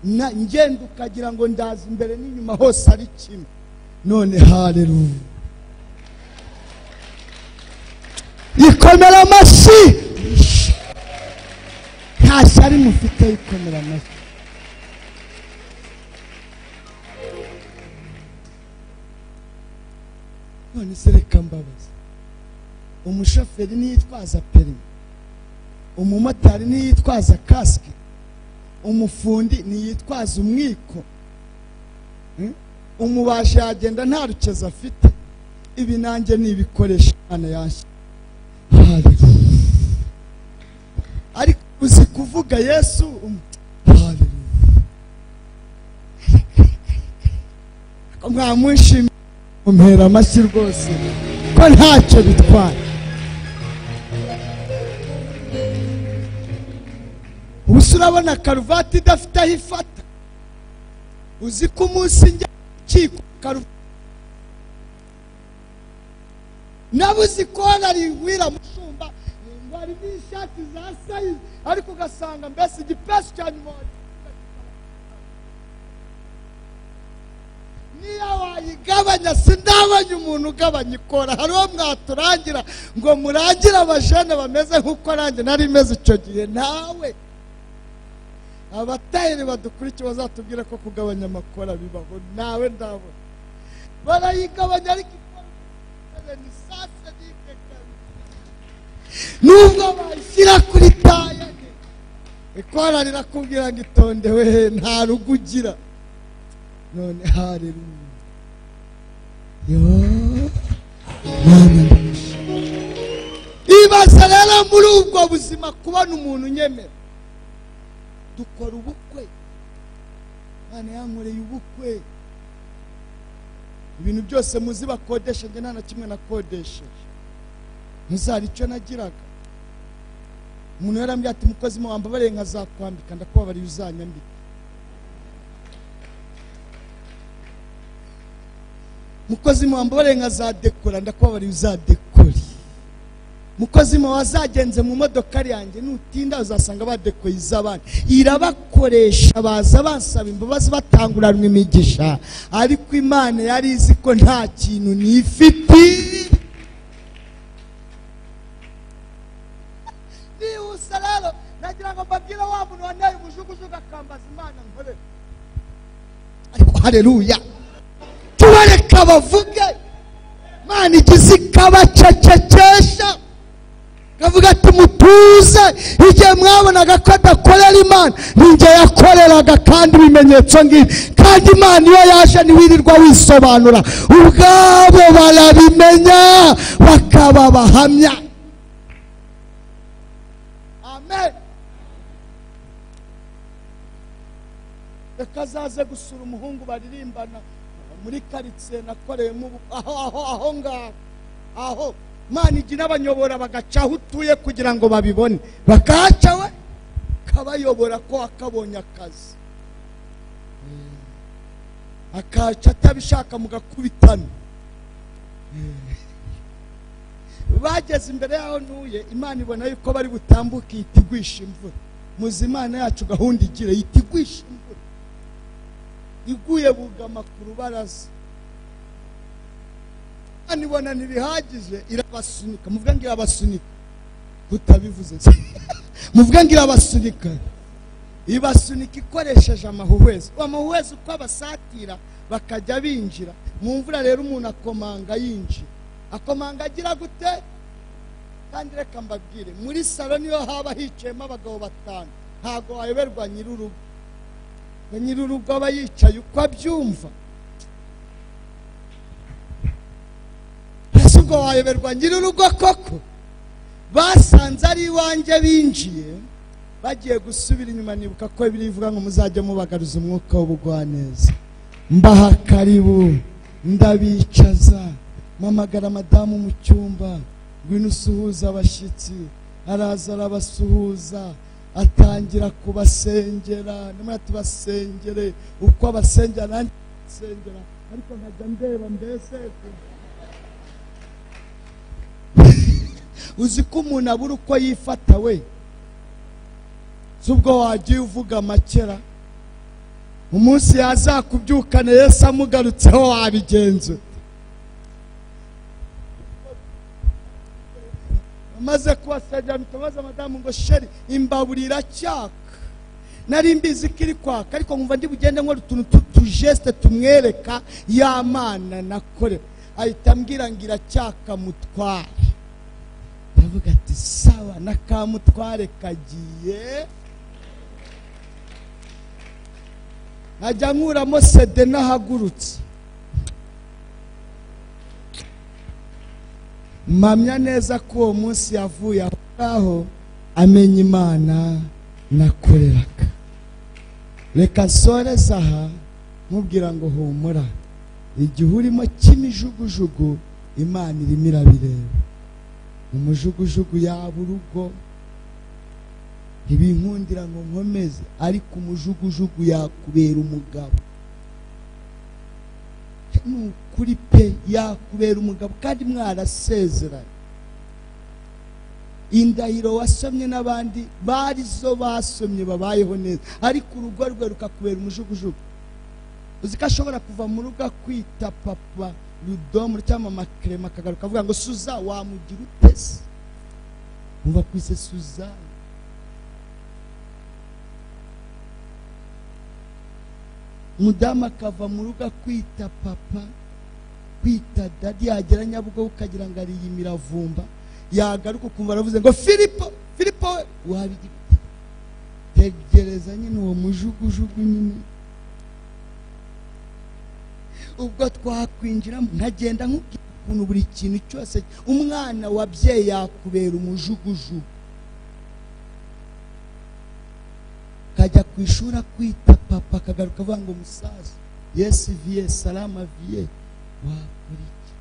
ngenda ukagira ngo ndaza imbere n'inyuma hose ari kimwe. None haleluya, ikomera amashyi. Nta shyari mufite, ikomera amashyi. None se reka mbabaza, umushoferi niyitwaza perimi, umumotari niyitwaza kasike, umufundi niyitwaza umwiko, umubaji yagenda nta rukezo afite. Ibi nanjye nibikoresha Imana yanjye. Haleluya. Ariko uzi kuvuga Yesu? Haleluya. Mwamushimye, mumpera amashyi rwose ko ntacyo bitwaye. Ubu urabona karuvati idafite aho ifata. Uzi ko umunsi njya ukiko karuvati nabuze ikora ringwira mushumba ngo hari n'ishati za sayizi, ariko ugasanga mbese igipesu cya nyuma niyo wayigabanya. Sindabanya umuntu ugabanya ikora. Hariho mwaturangira ngo murangire abajene bameze nk'uko nanjye nari meze icyo gihe. Nawe abatayeri badukurikiye bazatubwira ko kugabanya amakora bibaho. Nawe ndabona barayigabanya, ariko ikora ni sase nike nubwo bayishyira kuri taye ikora rirakubwira ngo itonde we, nta rugo ugira. None haleluya, yo Mana ndamushima. Ibaze rero muri ubwo buzima kubona umuntu unyemera. Dukora ubukwe, Imana yankoreye ubukwe. Ibintu byose muzi bakodesha, njye nta na kimwe nakodesheje. Muzari icyo nagiraga. Umuntu yarambwiye ati mukozi wambabariye nkazakwambika, ndakubabariye uzanyambika. Mukozi wambabariye nkazadekora, ndakubabariye uzadekore. Mukozi wazagenze mu modoka yanjye nutinda uzasanga badekoye iz'abandi. Irabakoresha, baza bansaba imbabazi, batanguranwa imigisha, ariko Imana yari izi ko nta kintu nifiti. Nihuse rero nagira ngo mbabwire wa muntu wanteye umujugujugu akambaza Imana nkorera. Ariko haleluya, tubareka bavuge. Imana igize ikabacecekesha, kavuga ati mutuze. Igihe mwabonaga ko adakorera Imana, ninjye yakoreraga, kandi ibimenyetso ngibi. Kandi Imana iyo yaje ntiwirirwa wisobanura, ubwabo barabimenya bakaba bahamya. Amen. Reka azaze gusura umuhungu baririmbana muri karitsiye nakoreyemo aho aho aho ngaho aho. Imana ijya inabanyobora bagaca aho utuye kugira ngo babibone, bakahaca we kabayobora ko akabonye akazi, akaca atabishaka mugakubitana. Bageze imbere yaho ntuye, Imana ibona yuko bari butambuke itigwisha imvura. Muzi Imana yacu gahunda igira, itigwisha imvura iguye bugama ku rubaraza. Imana ibona ntibihagije, irabasunika. Muvuga ngo irabasunika, kutabivuze muvuga ngo irabasunika. Ibasunika ikoresheje amahuhwezi. Amahuhwezi uko abasatira bakajya binjira mu mvura. Rero umuntu akomanga yinjira, akomanga agira gute? Kandi reka mbabwire, muri salo niyo haba hicayemo abagabo batanu, ntago wayoberwa nyir'urugo. Nyir'urugo aba yicaye uko abyumva. Ese ubwo wayoberwa nyir'urugo koko? Basanze ari iwanjye binjiye, bagiye gusubira inyuma. Nibuka ko birivuga ngo muzajye mubagaruza umwuka w'ubugwaneza. Mbaha karibu, ndabicaza, mpamagara madamu mu cyumba, ngwino usuhuza abashyitsi. Araza arabasuhuza. Atangira kubasengera, nimara tubasengere uko abasengera nanjye sengera, ariko nkajya ndeba mbese uzi ko umuntu abura uko yifata we. Zubwo wagiye uvuga makera, umunsi yazakubyukana Yesu amugarutseho wabigenza. Maze kubasengera mitabaza madamu ngo sheri imbabura iracyaka, nari mbizi ko iri kwaka, ariko nkumva ndi bugende nkora utuntu tujeste tumwereka ya Mana nakore. Ahita ambwira ngo iracyaka mutware. Ndavuga ati sawa, nakamutware kagiye. Nkajya nkuramo sede nahagurutse. Mpamya neza ko uwo munsi yavuye aho ngaho amenya Imana nakoreraga. Reka nsoreze aha nkubwira ngo humura, igihe urimo cy'imijugujugu Imana irimo irabireba. Umujugujugu yaba urugo ntibinkundira ngo nkomeze, ariko umujugujugu yakubera umugabo. Ni ukuri pe, yakubera umugabo kandi mwarasezeranye. Indahiro wasomye n'abandi bari zo basomye babayeho neza, ariko urugo rwe rukakubera umujugujugu. Uzi ko ashobora kuva mu rugo akwita papa Rudomo cyangwa mama Clement, akagaruka avuga ngo Suza wamugira utese. Umva kwise Suzanne. Mudamu akava mu rugo akwita papa, kwita dadi, yagera Nyabugogo ukagira ngo ariye imiravumba, yagaruka ukumva aravuze ngo Filipo, Filipo we wabigira ute? Tegereza nyine uwo mujugujugu nyine. Ubwo twakwinjira nkagenda nkubwira ukuntu buri kintu cyose umwana wabyeyi yakubera umujugujugu. Kajya ku ishuri akwita papa, akagaruka avuga ngo musaza yesi viye salama viye, wakora iki?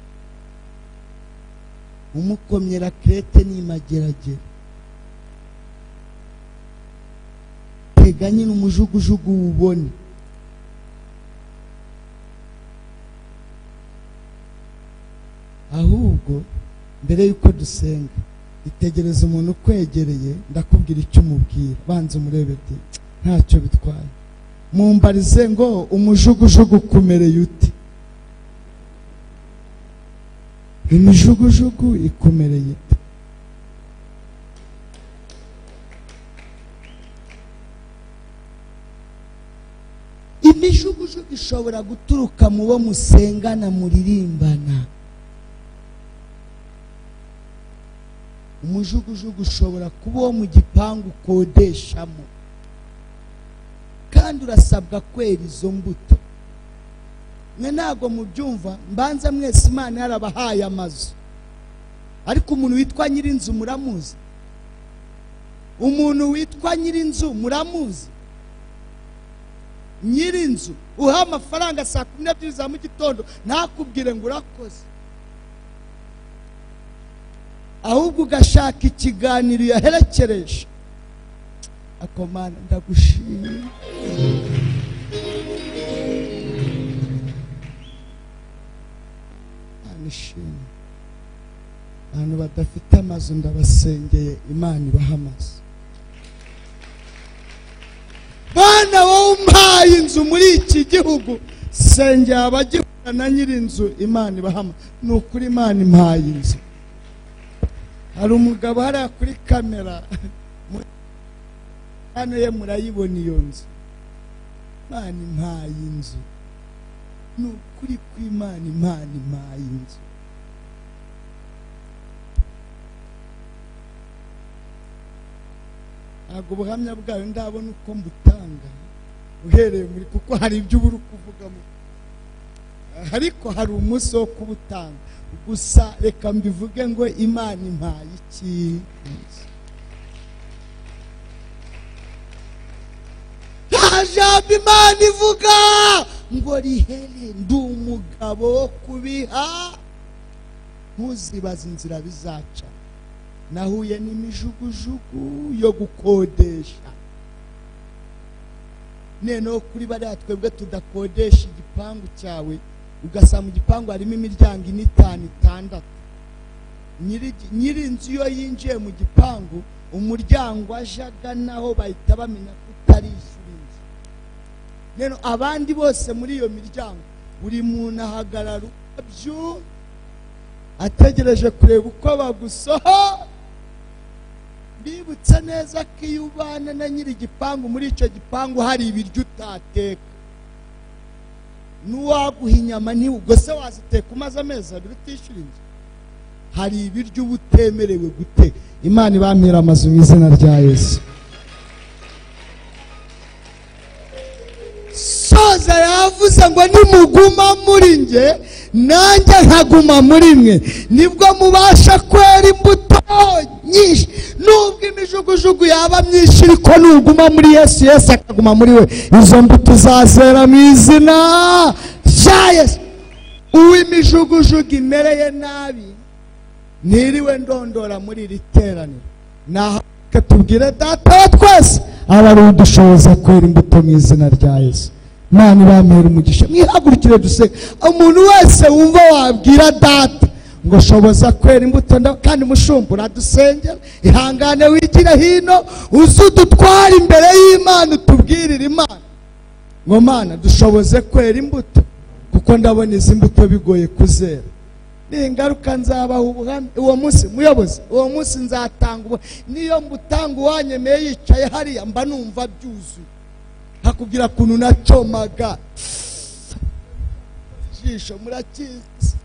Umukomyera krete ni mageragere. Tega nyine umujugujugu ubone. Ahubwo mbere yuko dusenga, itegereza umuntu ukwegereye, ndakubwira icyo umubwira. Banza umurebe ati ntacyo bitwaye, mumbarize ngo umujugujugu ukumereye ute? Imijugujugu ikumereye ite? Imijugujugu ishobora guturuka mu bo musengana muririmbana. Umujugujugu ushobora kuba uwo mu gipangu ukodeshamo, kandi urasabwa kwera izo mbuto. Mwe ntabwo mubyumva, mbanza mwese Imana yarabahaye amazu, ariko umuntu witwa nyirinzu muramuzi? Umuntu witwa nyirinzu muramuzi? Nyirinzu uha amafaranga saa 12 za mu gitondo ntakubwire ngo urakoze, ahubwo ugashaka ikiganiro yaherekereje. Akomana ndagushimye. Nishimye. Abantu badafite amazu ndabasengeye, Imana ibaha amazu. Bana wowe umpaye inzu muri iki gihugu, sengera abagihura na nyirinzu, Imana ibaha amazu. Ni ukuri Imana impaye inzu. Hari umugabo hariya kuri kamera hano ye murayibona iyo nzu. Imana impaye inzu. Ni ukuri kw'Imana, Imana impaye inzu. Ntabwo ubuhamya bwayo ndabona uko mbutanga uhereye muri, kuko hari ibyo ubura kuvugamo, ariko hari umunsi wo kubutanga. Gusa reka mbivuge ngo Imana impaye iki? Nta jambo Imana ivuga ngo rihere, ndi umugabo wo kubiha. Ntuzibaze inzira bizaca. Nahuye n'imijugujugu yo gukodesha. Neno kuri bariya twebwe tudakodesha igipangu cyawe, ugasanga mu gipangu harimo imiryango 4, 5, 6. Nyiri inzu iyo yinjiye mu gipangu, umuryango ajaga naho bahita bamenya ko utarishyura inzu. Neno abandi bose muri iyo miryango buri muntu ahagarara ukabyo ategereje kureba uko bagusoho. Bibutsa neza ko iyo ubana na nyiri igipangu, muri icyo gipangu hari ibiryo utateka, n'uwaguha inyama ubwo se waziteka umaze amezi 2 utishyura inzu. Hari ibiryo uba utemerewe guteka. Imana ibampera amazu mu izina rya Yesu. Soza yavuze ngo nimuguma muri nge nanjye nkaguma muri mwe, nibwo mubasha kwera imbuto nyinshi. Nubwo imijugujugu yaba myinshi, ariko nuguma muri Yesu, Yesu akaguma muri we, izo mbuto uzazera mu izina rya Yesu. Uw'imijugujugu imereye nabi niriwe ndondora muri iri teraniro, naho tubwire Data wa twese aba ari udushoboza kwera imbuto mu izina rya Yesu. Imana ibampera umugisha. Mwihagurukire duseke. Umuntu wese wumva wabwira Data ngo shoboza kwera imbuto, kandi mushumba uradusengera, ihangane wigire hino, uze udutware imbere y'Imana, utubwirire Imana ngo Mana dushoboze kwera imbuto, kuko ndabona izi mbuto bigoye kuzera. Ningaruka nzabaha ubuhamya uwo munsi, muyobozi, uwo munsi nzatanga. Niyo mbutanga uwanyemeye yicaye hariya mba numva byuzuye. Hakubwira kuntu nacomaga ijisho murakizi.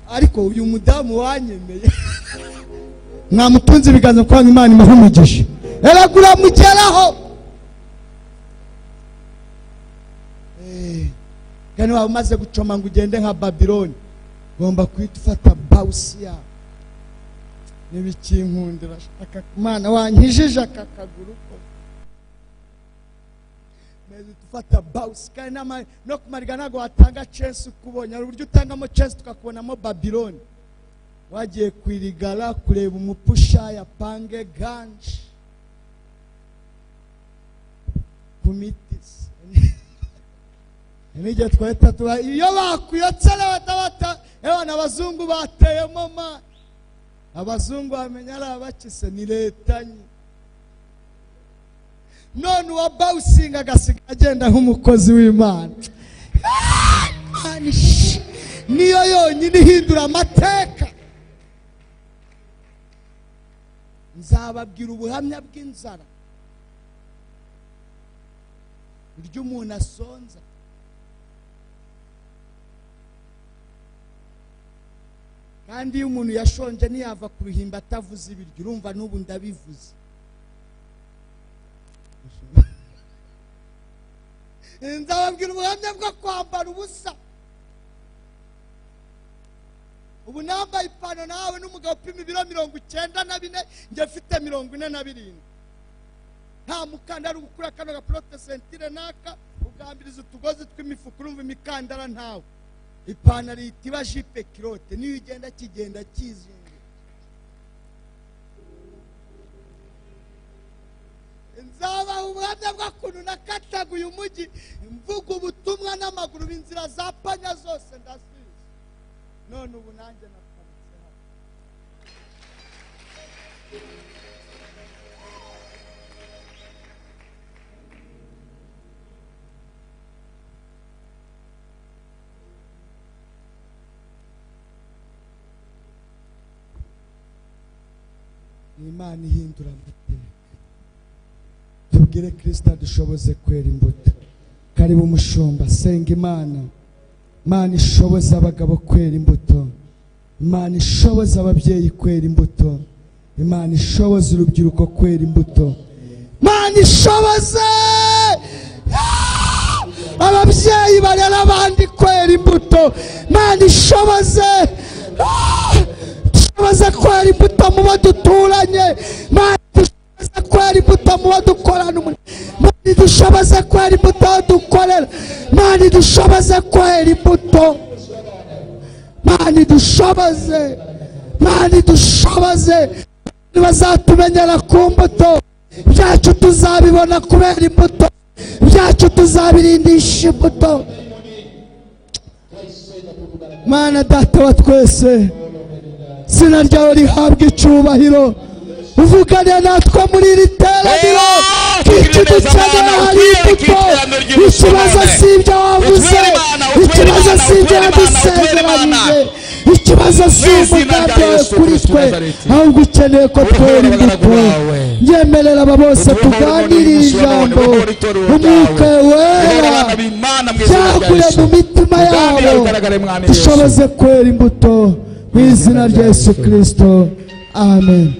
Ariko uyu mudamu wanyemeye mwamutunze ibiganza kwa Imana imuhe umugisha. Eragura mugeraho. Kandi waba umaze gucoma ngo ugende nka Babiloni, ugomba kwita ufata bawusiya. Nibikinkundira Imana wankijije aka kaguru ko meze tufata bawusi. Kandi no kumariga ntabwo watanga chance ukubonye, hari uburyo utangamo chance tukakubonamo Babiloni. Wagiye kwirigara kureba umupusha yapange ganje ku miti. Nijye twahita tuba iyo bakuyotse batabata, ewana abazungu bateyemo ma abazungu bamenya ari abakise ni leta nye. None uwa bawusinga agasiga agenda nk'umukozi w'Imana. Niyo yonyine ihindura amateka. Nzababwira ubuhamya bw'inzara, buryo umuntu asonza. Kandi iyo umuntu yashonje ntiyava ku ruhimbi atavuze ibiryo. Urumva n'ubu ndabivuze. Nzababwira ubuhamya bwo kwambara ubusa. Ubu nambaye ipantaro nawe n'umugabo upima ibiro 94, njye mfite 47. Nta mukandara ugukura kano gaprote sentire naka ugambiriza utugozi tw'imifuka, urumva imikandara ntawe. Ipantaro ihita iba jipe kirote, niyo igenda kigenda kizinga. Nzabaha ubuhamya bw'ukuntu nakataga uyu mujyi mvuga ubutumwa n'amaguru, b'inzira za panya zose ndasize. None ubu nanjye naparitse hano. Imana ihindura amateka. Tubwire Kristo adushoboze kwera imbuto. Karibu umushumba, senga Imana. Imana ishoboza abagabo kwera imbuto. Imana ishoboza ababyeyi kwera imbuto. Imana ishoboza urubyiruko kwera imbuto. Imana ishoboze ababyeyi barera abandi kwera imbuto. Imana ishoboze kwera imbuto mu bo duturanye. Imana ishoboze kwera imbuto idushoboze kwera imbuto dukorera, Mana idushoboze kwera imbuto, Mana idushoboze, Mana idushoboze. Bazatumenyera ku mbuto byacu, tuzabibona kubera imbuto byacu, tuzabirindisha imbuto. Mana Data wa twese, izina ryawe rihabwa icyubahiro. Uvugane natwe muri iri teraniro, icyo dukeneye hari imbuto. Ikibazo si ibyo wavuze, ikibazo si ibyo yadusezeranyije, ikibazo si umugambi wawe kuri twe, ahubwo ukeneye ko twera imbuto. Nyemerera aba bose tuganiriye ijambo, Umwuka Wera byagure mu mitima yabo, dushoboze kwera imbuto mu izina rya Yesu Kristo, amen.